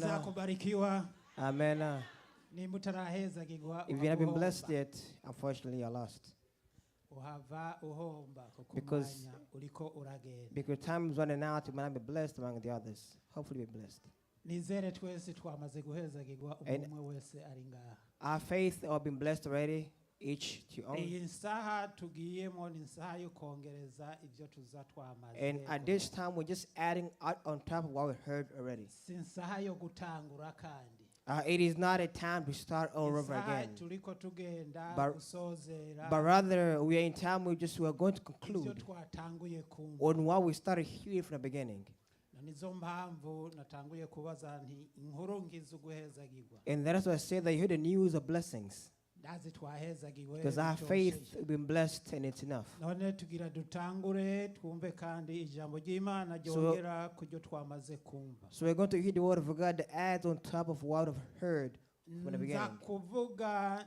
Amen. Kubarikiwa. Amen. Nimba utarahezagirwa, If you haven't been uhava blessed uhomba. yet, unfortunately, you're lost. Uhava uhomba kuko umwanya uriko uragenda. Because time is running out, you might not be blessed among the others. Hopefully, be blessed. Nizere twese twamaze guhezagirwa, And umwe wese ari ngaha. Our faith have been blessed already, each to your own. Iyi saha tugiyemo ni isaha yo kongereza ibyo tuza twamaze And at this time, we're just adding out on top of what we heard already. Si isaha yo gutangura kandi. It is not a time to start all over Isaha again. Turiko tugenda gusozera But rather, we are in time we are going to ibyo conclude twatanguye kumva. On what we started hearing from the beginning. Na nizo mpamvu natanguye kubaza nti inkuru ngize uguhezagirwa. And that is why I say that you hear the news of blessings. Ndazi twahezagiwe Because our bitosheje. Faith has been blessed and it's enough. None tugira dutangure twumve kandi ijambo ry'Imana ryongera ku ryo twamaze kumva. So we're going to hear the word of God that adds on top of what we've heard from the Nza beginning. Kuvuga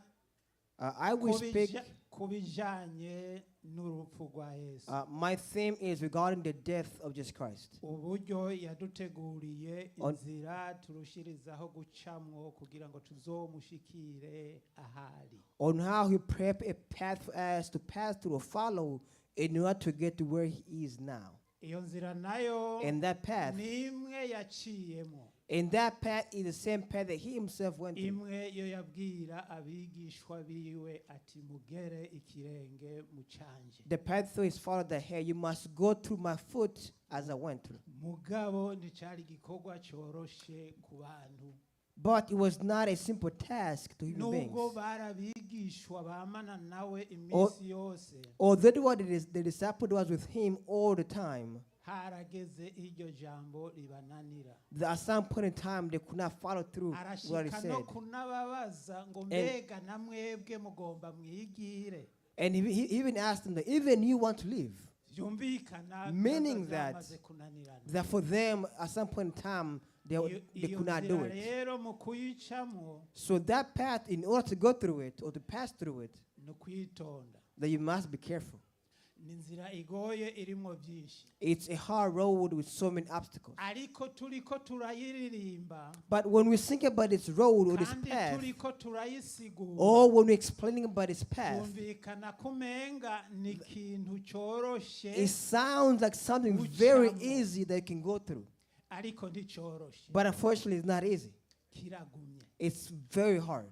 I will speak. Ku bijanye n'urupfu rwa Yesu, My theme is regarding the death of Jesus Christ. Uburyo yaduteguriye inzira turushirizaho gucamwo kugira ngo tuzomushikire ahari. On how he prepared a path for us to pass through or follow in order to get to where he is now. Iyo nzira nayo And that path, ni imwe yaciyemo, and that path is the same path that he himself went through. Imwe yo yabwira abigishwa biwe ati mugere ikirenge mu canje. The path through his father that, hey, you must go through my foot as I went through. Mugabo nticari igikorwa cyoroshe ku bantu. But it was not a simple task to human Nubwo beings. bari abigishwa bamana nawe iminsi yose, Although the disciple was with him all the time, harageze iryo jambo ribananira. That at some point in time they could not follow through what he Arashika no said. Kunababaza ngo mbega na mwebwe mugomba mwigire? And he even asked them that even you want to leave. Byumvikana Meaning byamaze kunanirana. That for them, at some point in time, they Iyo could not do nzira it. Rero mu kuyicamo So that path, in order to go through it or to pass through it, ni ukwitonda. That you must be careful. Ni inzira igoye irimo byinshi. It's a hard road with so many obstacles. Ariko turiko turayiririmba, But when we think about this road or this kandi path, turiko turayisigura, or when we're explaining about this path, twumvikana kumenga ni ikintu cyoroshe, it sounds like something very Gucamo. Easy that you can go through. Ariko nticyoroshe. But unfortunately, it's not easy. Kiragumye. It's very hard.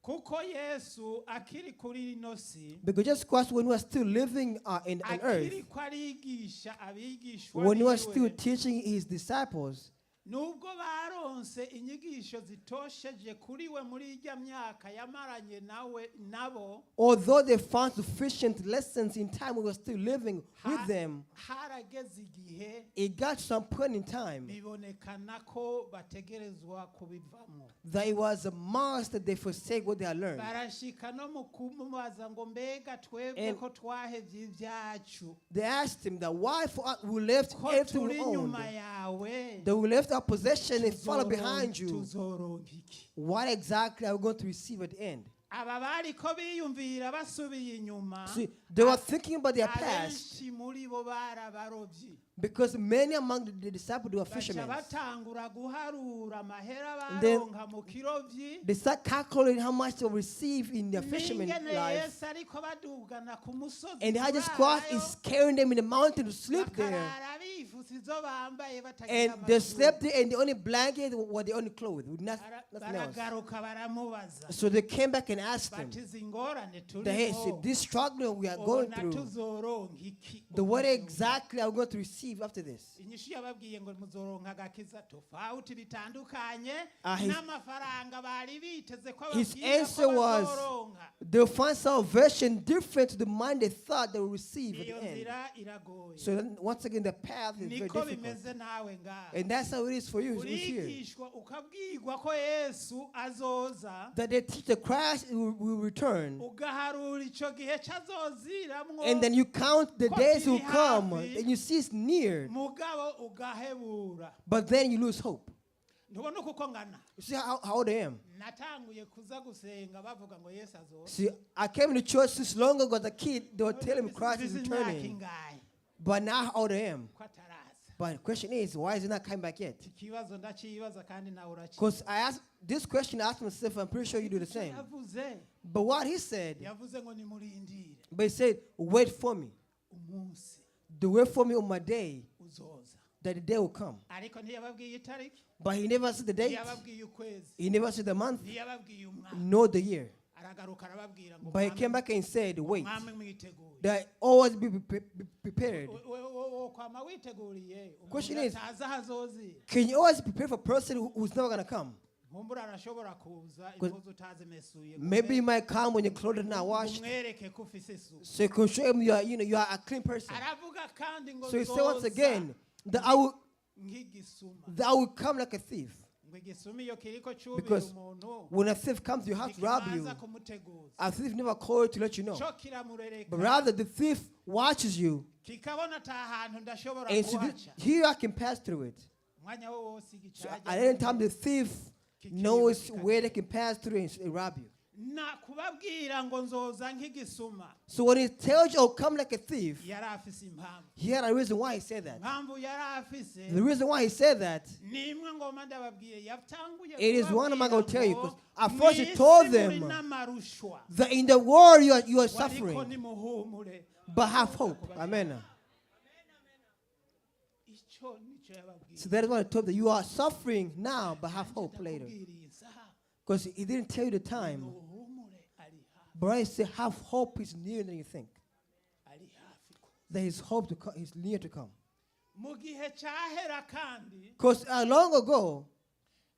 Kuko Yesu akiri kuri ino si, Because Jesus Christ, when we were still living on earth, akiri ko arigisha abigishwa when he was still biwe, teaching his disciples, nubwo baronse inyigisho zitosheje kuri we muri ijya myaka yamaranye nawe nabo, although they found sufficient lessons in time we were still living with them, harageze igihe it got to some point in time bibonekana ko bategerezwa kubivamo. That it was a must that they forsake what they had learned. Barashika no mu kumubaza ngo mbega twebwe And ko twahevye ibyacu, they asked him that why for us we left ko everything we turi owned, inyuma yawe, that we left our possession and follow behind you. Tuzoronka iki? What exactly are we going to receive at the end? Aba bariko biyumvira basubiye inyuma, See, they were thinking about their past abenshi muri bo bari abarobyi. Because many among the disciples they were Baca fishermen. Batangura guharura amahera And then baronka mu kirovyi, they start calculating how much they will receive in their fisherman n'ingene life. Yesu ariko badugana ku musozi And how Jesus Christ kurarayo, is carrying them in the mountain to sleep there. Bakarara bifutse izo bambaye batagira And they amashuka. slept there, and the only blanket were the only clothes, with nothing else. Baragaruka baramubaza So they came back and asked him, bati izi ngorane that, hey, see, turimo this struggling we are going ubona through, tuzoronka iki? the what exactly are we going to receive after this? Inyishu yababwiye ngo muzoronka agakiza tofauti bitandukanye n'amafaranga bari biteze ko His ababwira ko answer was, bazoronka. They'll find salvation different to the mind they thought they would receive at Iyo the end. Nzira iragoye. So then, once again, the path is very Niko difficult. Bimeze nawe ngaha. And that's how it is for you who's here. Urigishwa ukabwirwa ko Yesu azoza, That they teach the Christ will return. Ugaharura ico gihe cazoziramwo, And then you count the ko days will kiri come, hafi, and you see it's near. Mugabo ugahebura. But then you lose hope. Ntubona uko ngana? You see how old I am? Natanguye kuza gusenga bavuga ngo Yesu azoza. See, I came to church since long ago as a kid. They were telling me Christ is Mfise imyaka returning. ingahe But now how old I am? ko ataraza? But the question is, why is he not coming back yet? Ikibazo ndacibaza kandi nawe urakibaza. Because I asked this question, I asked myself, I'm pretty sure you do the same. Yavuze But what he said, yavuze ngo nimurindire but he said, wait for me. Umunsi The wait for me on my day, uzoza. That the day will come. Ariko ntiyababwiye itariki, But he never said the date, ntiyababwiye ukwezi, he never said the month, ntiyababwiye umwaka. Nor the year. Aragaruka arababwira ngo But he came back and said, wait, mwame mwiteguye. That always be prepared. Kwama witeguriye Question umuntu is- atazi aho azozira. Can you always prepare for a person who's never going to come? Nkumbura arashobora kuza 'Cause impuzu utazimesuye ngo maybe he might come when your clothes are not washed. umwereke ko ufise isuku. So you can show him you are a clean person. Aravuga kandi ngo So he said once nzoza again that I will, nk'igisuma. that I will come like a thief. Ngo igisuma iyo kiriko cubira Because umuntu when a thief comes, you have to rob you. ntikibanza kumuteguza, A thief never calls you to let you know. co kiramurereka, But rather, the thief watches you kikabona ata hantu ndashobora and so kuhaca here I can pass through it. umwanya wo wose. So at any time, the thief knows where they can pass through and rob you. Na kubabwira ngo nzoza nk'igisuma, So when he tells you, oh, come like a thief, yari afise impamvu. he had a reason why he said that. Impamvu yari afise The reason why he said that, ni imwe ngoma ndababwiye yatanguye it is one I'm kubabwira going to tell you. ngo Because at first he mw'isi told muri them n'amarushwa that in the world you are ariko suffering, nimuhumure. But have hope. Amen. Icyo nicyo yababwiye. So that is what I told them. You are suffering now, but have hope later. Ndakubwiriye isaha, Because he didn't tell you the time. nimuhumure ari hafi. But I say, have hope is nearer than you think. Ari hafi ko There is hope to come, is near to come. Mu gihe cyahera kandi Because long ago,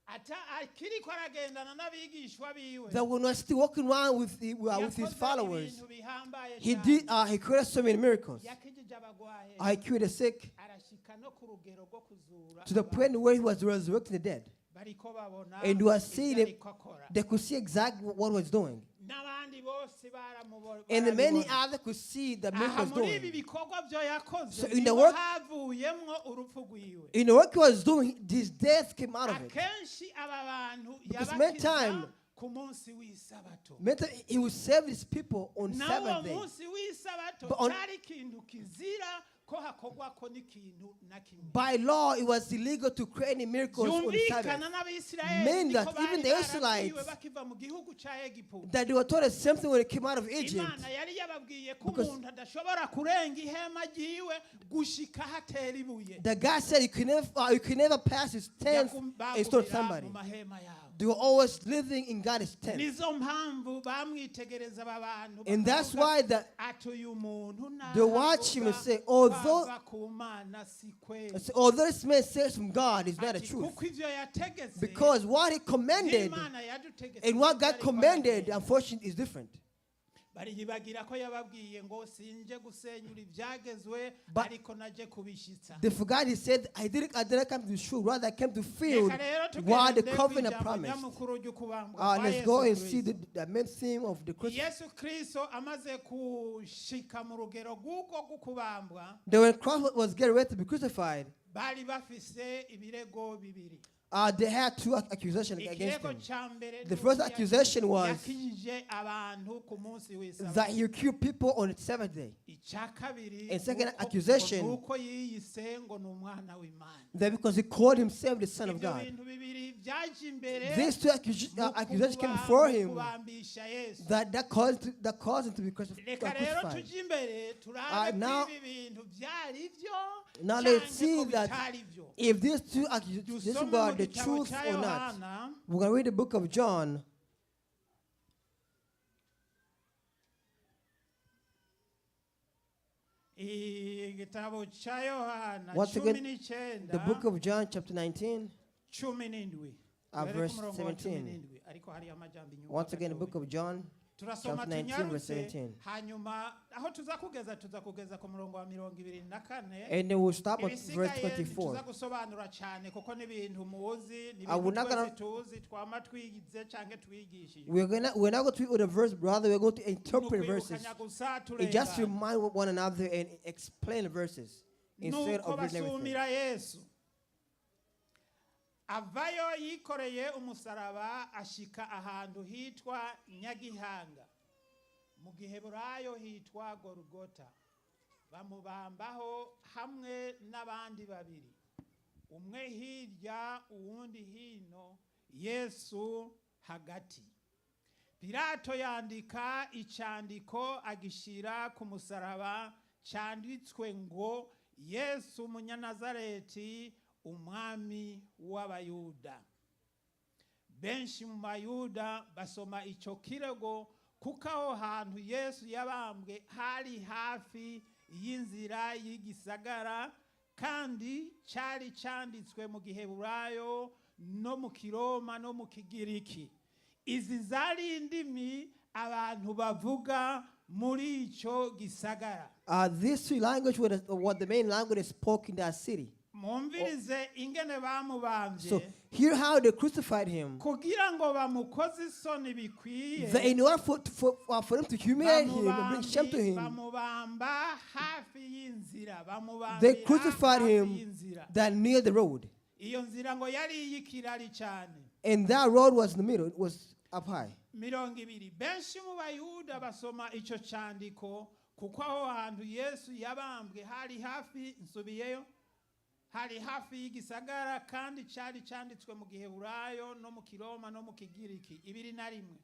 ata akiriko aragendana n'abigishwa biwe, that when we were still walking around with his yakoze followers, ibintu bihambaye he cyane. did. He created so many miracles. Yakijije abagwaye, He cured the sick arashika no ku rugero rwo kuzura to the abantu. point where he was resurrecting the dead. Bariko babona And you are ibyo seeing it. ariko akora. They could see exactly what he was doing, N'abandi bose baramubona. And the many others could see the Aha miracles muri ibi doing. bikorwa byo yakoze So in the niho work- havuyemwo urupfu rwiwe. In the work he was doing, this death came out of it. Akenshi aba bantu Because many yabakiza time- ku munsi w'isabato. Mentally, he would save his people on Nawo Sabbath day. munsi w'isabato But on- cyari ikintu kizira ko hakorwako n'ikintu na kimwe. By law, it was illegal to create any miracles on the Byumvikana Sabbath. n'Abisirayeli Meaning niko that even bari the barabwiwe Israelites, bakiva mu gihugu cya Egiputa. that they were told the same thing when they came out of Egypt. Imana yari yababwiye ko Because- umuntu adashobora kurenga ihema ryiwe gushika hatera ibuye. The guy said you can never pass his tent and stone Bagumira somebody. Mu mahema yabo. They were always living in God's tent. Nizo mpamvu bamwitegereza aba bantu And that's bakavuga, why the, ati uyu muntu they watch him and say, although, ava ku Mana si kweli. say, although this man says from God, it's not the Ati, truth. kuko ivyo yategetse Because what he commanded n'Imana yadutegetse and what God ariko commanded, aragenda. Unfortunately, is different. Bariyibagira ko yababwiye ngo sinje gusenyura ibyagezwe But- ariko naje kubishyitsa. They forgot he said, I didn't come to shoot, rather I came to fill Reka rero what the tugende covenant kw'ijambo promised. nyamukuru ry'ukubambwa kwa Let's Yesu go and see Kristo. the main theme of the crucifixion. Yesu Kristo amaze gushika mu rugero rw'uko gukubambwa, Then when Christ was getting ready to be crucified, bari bafise ibirego bibiri. They had two accusations against Ikirego him. cya mbere The ni first uko accusation was yakijije abantu ku munsi w'isabato. that he cured people on the seventh day. Icya kabiri And second nuko- accusation- nuko yiyise ngo ni umwana w'Imana. That because he called himself the Son of Ibyo God. bintu bibiri byaje imbere These two mu accusations came before mu him kubambisha Yesu. that caused him to be Reka rero crucified. tujye imbere turabe ko ibi bintu byari byo Now let's canke see ko that bitari byo. if these two accusations Dusome were mu the gitabo truth cya or not. Yohana We're going to read the book of John. Igitabo cya Yohana Once cumi again, n'icyenda the book of John, chapter 19, 17. Uh, Duhere ku verse murongo wa 17. 17, ariko hariyo amajambo inyuma Once again, the gatoya. book of John, Turasoma chapter 19, verse tunyarutse 17. hanyuma aho tuza kugeza tuza kugeza ku murongo wa 24. And then we'll stop at verse Ibisigaye 24. ntituza gusobanura cyane kuko n'ibintu muzi ni I will ibintu not twese gonna- tuzi twama twigize cyangwa twigishije. We're not going to read the verse, brother. We're going to interpret Ni verses. ukwibukanya gusa It just turengana. remind one another and explain the verses instead Nuko of reading everything. basumira Yesu avayo yikoreye umusaraba ashika ahantu hitwa Nyagihanga mu Giheburayo hitwa Gorugota bamubambaho hamwe n'abandi babiri. Umwe hirya, uwundi hino, Yesu hagati. Pilato yandika icandiko agishira ku musaraba, canditswe ngo: "Yesu Umunyanazareti, umwami w'Abayuda." Benshi mu Bayuda basoma icyo kirego, kuko aho hantu Yesu yabambwe hari hafi y'inzira y'igisagara, kandi cyari cyanditswe mu Giheburayo no mu Kiroma no mu Kigiriki. Izi zari indimi abantu bavuga muri icyo gisagara. These three languages were the main language spoken in that city. Mwumvirize ingene bamubambye. So hear how they crucified him. Kugira ngo bamukoze isoni bikwiye, That in order for them to humiliate him and bring shame to him, bamubamba hafi y'inzira, bamubambira they crucified hafi him y'inzira. That near the road. Iyo nzira ngo yari iy'ikirari cyane. And that road was in the middle, it was up high. 20. Benshi mu Bayuda basoma icyo cyandiko, kuko aho hantu Yesu yabambwe hari hafi, nsubiyeyo, hari hafi y'igisagara, kandi cyari cyanditswe mu Giheburayo no mu Kiroma no mu Kigiriki. 21.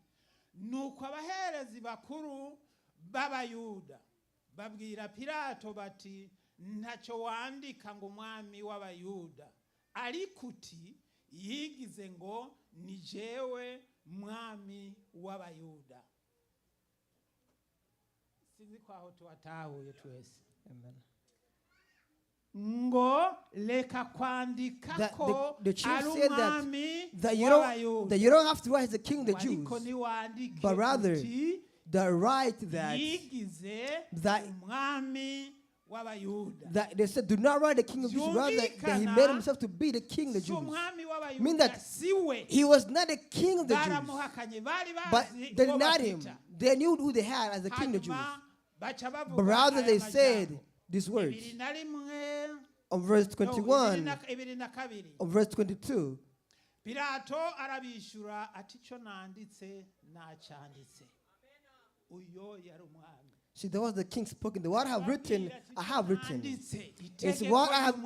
Nuko abaherezi bakuru b'Abayuda babwira Pilato bati: "Ntacyo wandika ngo umwami w'Abayuda, ariko uti yigize ngo ni jewe mwami w'Abayuda." Sinzi ko aho tuwatahuye twese. Amen. Ngo reka kwandika ko The chief ari said that, umwami that you don't w'Abayuda, that you don't have to write as the king of the ariko Jews, niwandike but rather uti the right that yigize umwami w'Abayuda. That they said, do not write the king of the Jews, rather that he made Vyumvikana, himself to be the king of the si Jews. umwami Mean w'Abayuda, that si we. he was not the king of the Jews, Baramuhakanye, bari but bazi they uwo denied him. bafita. They knew who they had as the king of the Jews. Hanyuma baca bavuga But rather aya they said majambo. these words. 21, On verse no, 21, 22. on verse 22, Pilato arabishyura ati: "Icyo nanditse nacyanditse, uyo yari umwami." See, that was the king spoken. The what I have written, I have written. It's It's what I have.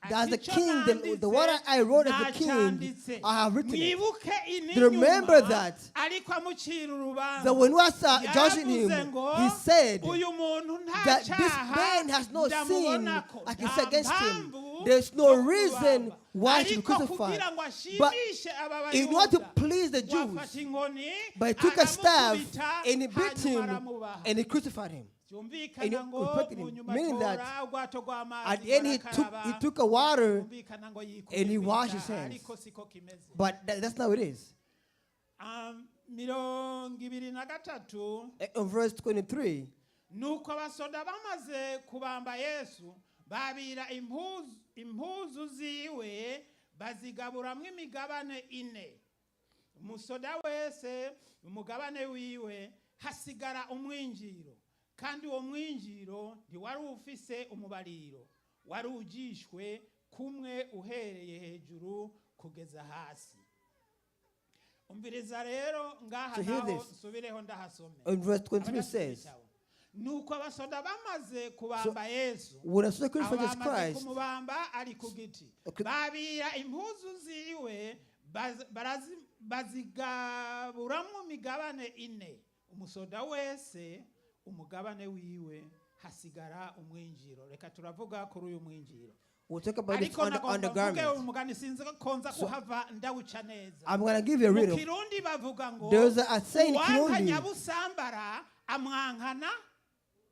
That's the king. The what I wrote as the king, I have written it. Mwibuke, Remember that. Ariko amucira urubanza, That when we was judging him, yaravuze ngo, he said "Uyu muntu nta that this cyaha man has no sin ndamubonako. I can Nta say against him. mpamvu There's no yo reason kumubamba." why he should be Ariko crucified. kugira ngo But ashimishe aba in order to Bayuda, please the Jews, wafata inkoni, but he took a staff aramukubita, and he beat hanyuma him aramubaha. and he crucified him. Byumvikana And he ngo repented mu him, nyuma meaning that atora ubwato bw'amazi, at the end he took barakaraba. he took a water Byumvikana ngo yikuye and he washed his kw'itaha, hands. ariko siko kimeze. But that's not how it is. 23. In verse 23, Nuko abasoda bamaze kubamba Yesu, babira impuzu ziwe, bazigaburamwo imigabane ine, umusoda wese umugabane wiwe. Hasigara umwinjiro, kandi uwo mwinjiro ntiwari ufise umubariro, wari ujishwe kumwe uhereye hejuru kugeza hasi. Umviriza rero ngaha, So hear naho this. nsubireho ndahasome. In verse 23 says, Nuko abasoda bamaze kubamba Yesu, when I saw crucified Jesus aho bamaze Christ, kumubamba ari ku giti, Okay. babira impuzu ziwe, bazigaburamwo imigabane ine, umusoda wese umugabane wiwe, hasigara umwinjiro. Reka turavuga kuri uyu mwinjiro. We'll talk about this Ariko on the nagomba mvuge undergarment. umugani, sinzi ko nza kuhava ndawuca neza. I'm going to give you a Mu riddle. Kirundi bavuga ngo There's a saying in uwanka Kirundi. nyabusambara amwankana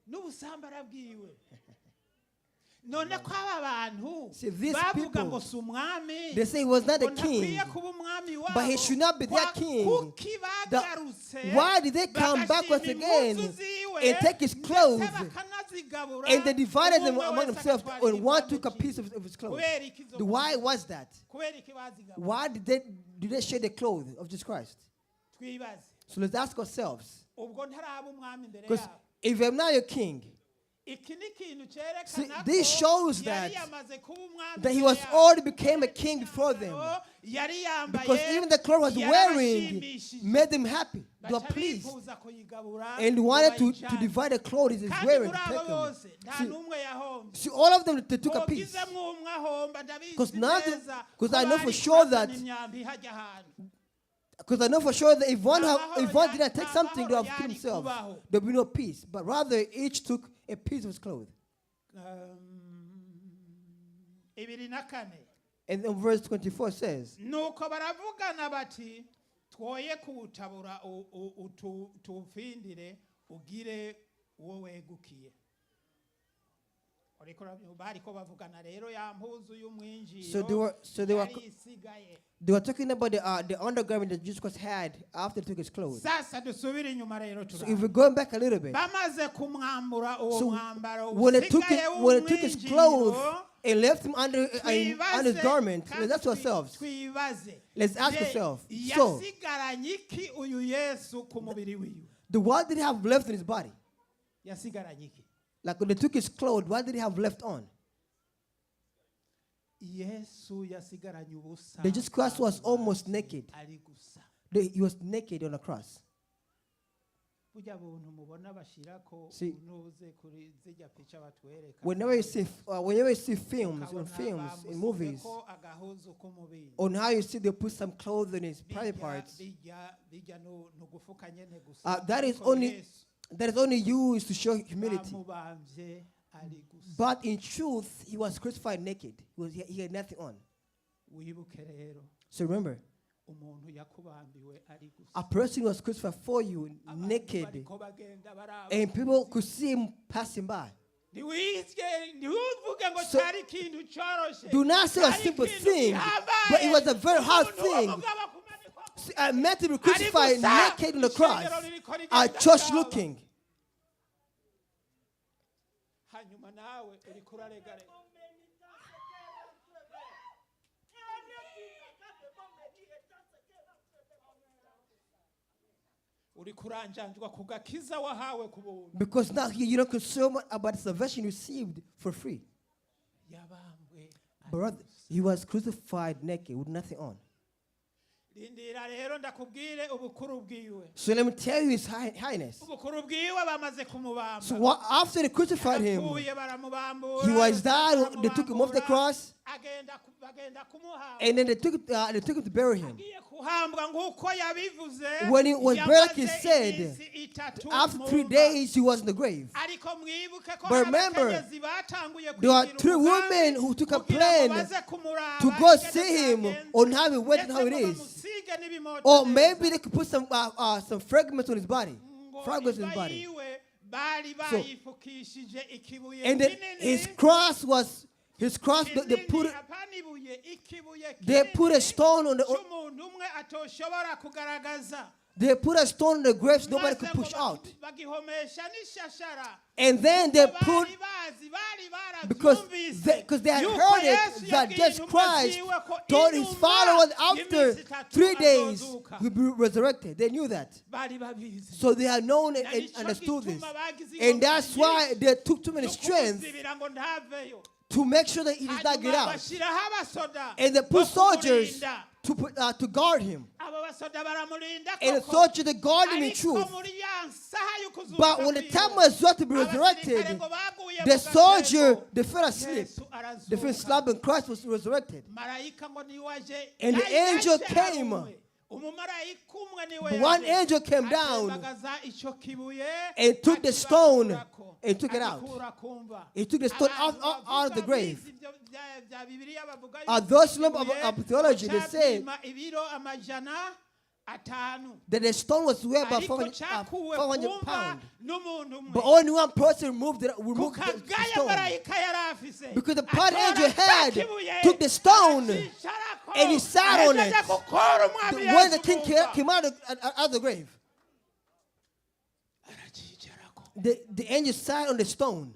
n'ubusambara bwiwe. None ko aba bantu See, these bavuga people, ngo si umwami, they say he was not ngo a king, ntakwiye kuba umwami wabo, but he should not be their king. Kuki bagarutse Why did they come back once bagashima again impuzu ziwe, and take his ndetse clothes bakanazigabura, and they divided them umwe among wese themselves agatwara and one igipande took a ciwe? piece of his clothes? Kubera iki izo The why was that? Kubera iki bazigabura? Why did they share the clothes of Jesus Christ? Twibaze. So let's ask ourselves. Ubwo ntaraba umwami imbere Because yabo, if I'm not your king, Iki ni ikintu See, cyerekana this ko shows yari that yamaze kuba umwami that he was imbere yabo. already became a king before them. Yari yambaye Because even the clothes he was wearing yarabashimishije. made them happy. They were Baca pleased. bifuza kuyigabura And ngo wanted to bayijane. divide the clothes he's Kandi wearing muri to abo take them. bose nta See, n'umwe yahombye. see, all of them, they took a piece. Wogizemwo umwe ahomba, ndabizi 'Cause now the- neza 'cause ko I know for bari sure kurasana that imyambi hajya ahantu. Because I know for sure that if one did not take Nta something, they mahoro would have killed yari themselves. kubaho. There would be no peace. But rather, each took a piece of his clothes. 24. And then verse 24 says, Nuko baravugana bati twoye kuwutabura tuwupfindire ugire uwo wegukiye. Uriko urabyumva? Bariko bavugana rero ya mpuzu y'umwinjiro So they were yari isigaye. they were talking about the undergarment that Jesus Christ had after he took his clothes. Sasa dusubire inyuma rero So turabe. if we're going back a little bit, Bamaze kumwambura uwo so mwambaro when they took usigaye it, when they took his clothes w'umwinjiro, and left him under on his twibaze garment, kandi let's ask ourselves. twibaze Let's ask Ye- ourselves. So yasigaranye iki uyu Yesu ku mubiri wiwe? the what did he have left in his body? Yasigaranye iki? Like when they took his clothes, what did he have left on? Yesu yasigaranye ubusa. The Jesus Christ was almost naked. Ari gusa. He was naked on the cross. Burya buntu mubona bashirako See, unuze kuri zijya pica batwereka whenever you see films on ukabona films in bamusizeko movies, agahuzu k'umubiri on how you see they put some clothes on his private Bijya- parts, bijya bijya nu nugufuka nyene gusa. That is Ariko only Yesu that is only used to show humility. bamubambye ari gusa. But in truth, he was crucified naked. He had nothing on. Wibuke rero So remember, umuntu yakubambiwe ari gusa. a person was crucified for you Abantu naked, bariko bagenda baraba. and people could see him passing by. Ntiwizye- ntiwuvuge ngo So, cyari ikintu cyoroshe. do not say a Cyari simple ikintu thing, gihambaye. but it was a very hard Umuntu thing. w'umugabo akumanikwa See, a man to be Ari crucified gusa, naked on the cross, ishengero ririko rigenda a church ryaba. looking. Hanyuma nawe uriko uraregarega. Uriko uranjanjwa ku gakiza wahawe ku buntu. Because now here you don't concern about the salvation you received for free. Yabambwe ari Brother, gusa. he was crucified naked with nothing on. Rindira rero ndakubwire ubukuru bwiwe. So let me tell you his highness. Ubukuru bwiwe bamaze kumubamba. So after they crucified him, Yarapfuye, baramubambura, he was died. They took him off the baramubambura, cross, agenda ku- bagenda kumuhamba. and then they took him to bury him. Agiye kuhambwa nk'uko yabivuze. When he was buried, like he Yamaze said, iminsi itatu after mu 3 mva. days, he was in the grave. Ariko mwibuke ko But hari remember, abakenyezi batanguye there are kugira 3 umugambi women who took a kugira ngo plan baze kumuraba to go ingene see him byagenze, on how he went and ndetse how it ngo is. bamusige n'ibimoto Or neza. maybe they could put some fragments on his body. Ngo Fragments on his imva body. yiwe bari So, bayifukishije ikibuye and then kinini his cross was his cross. They kinini, put apana ibuye, ikibuye they put a kinini stone on the cy'umuntu umwe atoshobora kugaragaza. they put a stone on the grave so nobody Maze could ngo push out. bagihomesha n'ishashara. And then they Kuko put bari bazi, bari because baravyumvise they, 'cause they had yuko heard Yesu it that yabwiye Jesus intumwa Christ ziwe ko told his inyuma followers after y'iminsi itatu 3 days azozuka. he'll be resurrected. They knew that. Bari babizi. So they had known Na and nico understood this. gituma bagize And that's ingoma why nyinshi they took too many zo strength kumuzibira ngo ntaveyo. to make sure that he did not get Hanyuma out. bashyiraho abasoda And they bo put soldiers kumurinda. to guard him. Abo basoda baramurinda And the koko. soldiers they guard him in Ariko truth. muri ya nsaha y'ukuzuka But when the kwiwe, time was about to be abasirikare resurrected, ngo baguye the mu soldier, gatego. they fell asleep. Yesu They fell arazuka. asleep and Christ was resurrected. Marayika ngo niwe aje. And the Yari angel yaje came. ari umwe. Umumarayika umwe niwe But one yaje. angel came down Atembagaza ico kibuye, and took the stone akibakurako, and took it out. agikura ku mva. He took the stone Abantu out of the bavuga grave. bize ivyo bya Bibiliya bavuga yuko Those who know ikibuye about theology, they say capima ibiro 500. that the stone was weighed about Ariko 400, cakuwe 400 ku mva pounds. n'umuntu umwe. But only one person removed Ku the kagaya stone. marayika yari afise. Because the part Atora angel had ca kibuye, took the stone aracicarako, and he sat on ahejeje it. gukura umwami When the Yesu king mu mva. came out of the grave, Aracicarako. the angel sat on the stone.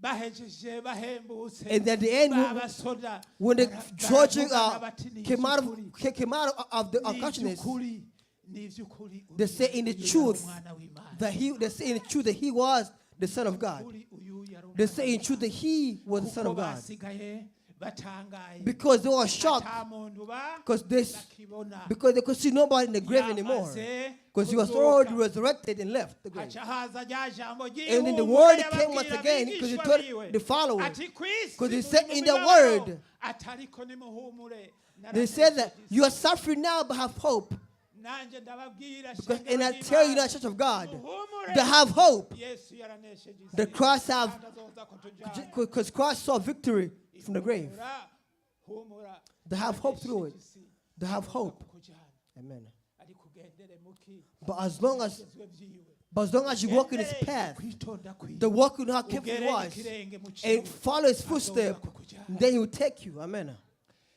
Bahejeje bahembutse And at the end, babasoda when the soldier baravugana bati, "Ni ivy'ukuri, came out of the ni unconsciousness, ivy'ukuri, ni ivy'ukuri, they say in the uyu yari truth umwana w'Imana." that he, they say in the truth that he was the Son of God. Kuri uyu yari They say in umwana truth that he was the Son kuko of God. Basigaye batangaye Because they were shocked ata muntu ba because this bakibona because they could see nobody in the grave anymore. Yamaze Because he was kuzuka. already resurrected and left the grave. Haca haza rya jambo And then the ry'ihumure word came once yababwira again because he abigishwa told biwe. the followers. Ati ku isi Because he muri said mu in the mibabaro, word, atariko nimuhumure they said that naranesheje you are suffering now but have hope. isi. Nanjye ndababwira Because, shengero and I tell you ry'Imana, now, Church of God, muhumure. to have hope. Yesu yaranesheje isi. The cross have Kandi azoza kutujyana. because Christ saw victory from the grave. Humura, humura. They have hope through it. Yaranesheje isi. They have hope. Kukujyana. Amen. Ariko ugendere muki But as long as Byagezwe byiwe. but as long as you walk in his Ugendere path, kwitonda kwiwe. the walk you know how careful he Ugere was, ikirenge mu ciwe. and follow his footstep, then he will take you. Amen.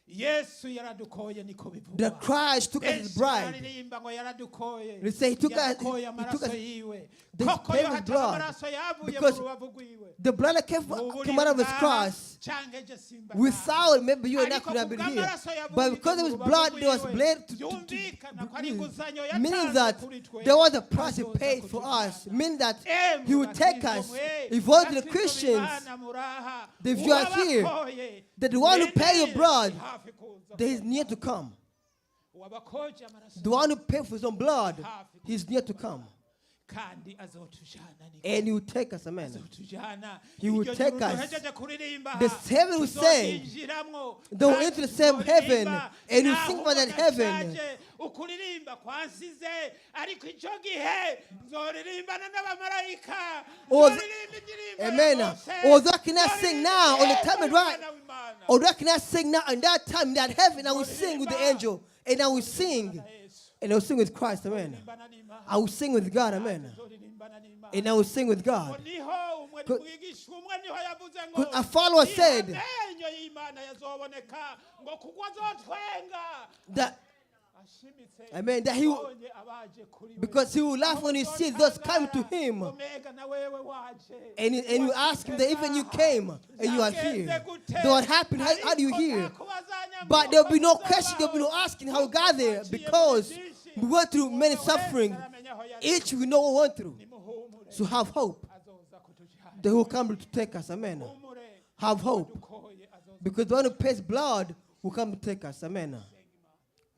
Yesu yaradukoye niko bivugwa. The Christ took us his Benshi bride. bararirimba ngo yaradukoye. They say he took us- Yadukoye he took amaraso us- yiwe. they Koko paid yo with hataba blood. amaraso yavuye mu Because rubavu rwiwe. the blood that came out of his cross, Canke je simba without maybe you and I Ariko could have been here. kubw'amaraso yavuye But because of his mu rubavu blood, there was rwiwe, blood byumvikana ko ari inguzanyo meaning yatanze that kuri twe, there was a price he azoza paid for us, kutujyana. meaning that Emwe he would take bakristo us. mwe, If all the bakristo Christians, b'Imana muraha, if you are here, uwabakoye, that the one who paid your mwemere blood, hafi kuza that he's near to come. Uwabakoje amaraso The one who paid for his own blood, he's near to come. Kandi azotujana ni And he will take us, amen. azotujana He will Iryo take juru us. duhejeje kuririmba The aha, heaven will sing. tuzoryinjiramwo, They will kandi enter the same heaven tuzoririmba. and will Naho sing about that heaven. badashaje, ukuririmba kwansize ariko icyo gihe nzoririmbana n'abamarayika nzoririmba indirimbo ya Amen. Mose, Although I cannot sing nzoririmba now on the time and right, Umwana w'Imana. although I cannot sing now in that time, in that heaven, I will sing with the angel and I will sing Yesu. and I will sing with Christ, amen. Nzoririmbana n'Imana. I will sing with God, amen. Nzoririmbana n'Imana. And I will sing with Ngo God. niho umwe mwigishwa umwe niho yavuze ngo 'Cause a follower niho said amenyo y'Imana yazoboneka ngo kuko azotwenga that, ashimitse amen, that he will, abonye abaje kuri we. because he will laugh when he sees those coming to him. Omega na wewe waje. And you ask him that even you came and you are here. Then what happened? How do you hear? But there'll be no question, there'll be no asking how we got there because we went through many suffering. Each we know what we went through. So have hope. They will come to take us. Amen. Have hope. Because the one who pays blood will come to take us. Amen.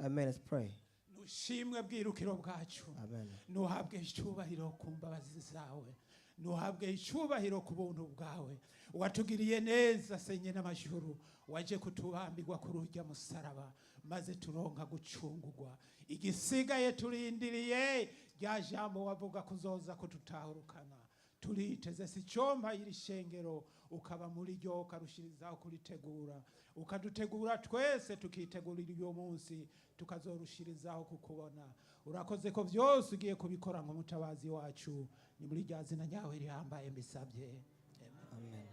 Amen. Let's pray. Nushimwe bwirukiro bwacu. Amen. Nuhabwe icyubahiro ku mbabazi zawe nuhabwe icyubahiro ku buntu bwawe watugiriye neza senye n'amajuru waje kutubambirwa kuri urya musaraba maze turonka gucungurwa igisigaye turindiriye rya jambo wavuga kuzoza kututahurukana turiteze si cyompa iri shengero ukaba muri ryo ukarushirizaho kuritegura ukadutegura twese tukitegurira uyu munsi tukazorushirizaho kukubona urakoze ko byose ugiye kubikora nk'umutabazi wacu ni muri rya zina ryawe rihambaye mbisabye. Amen.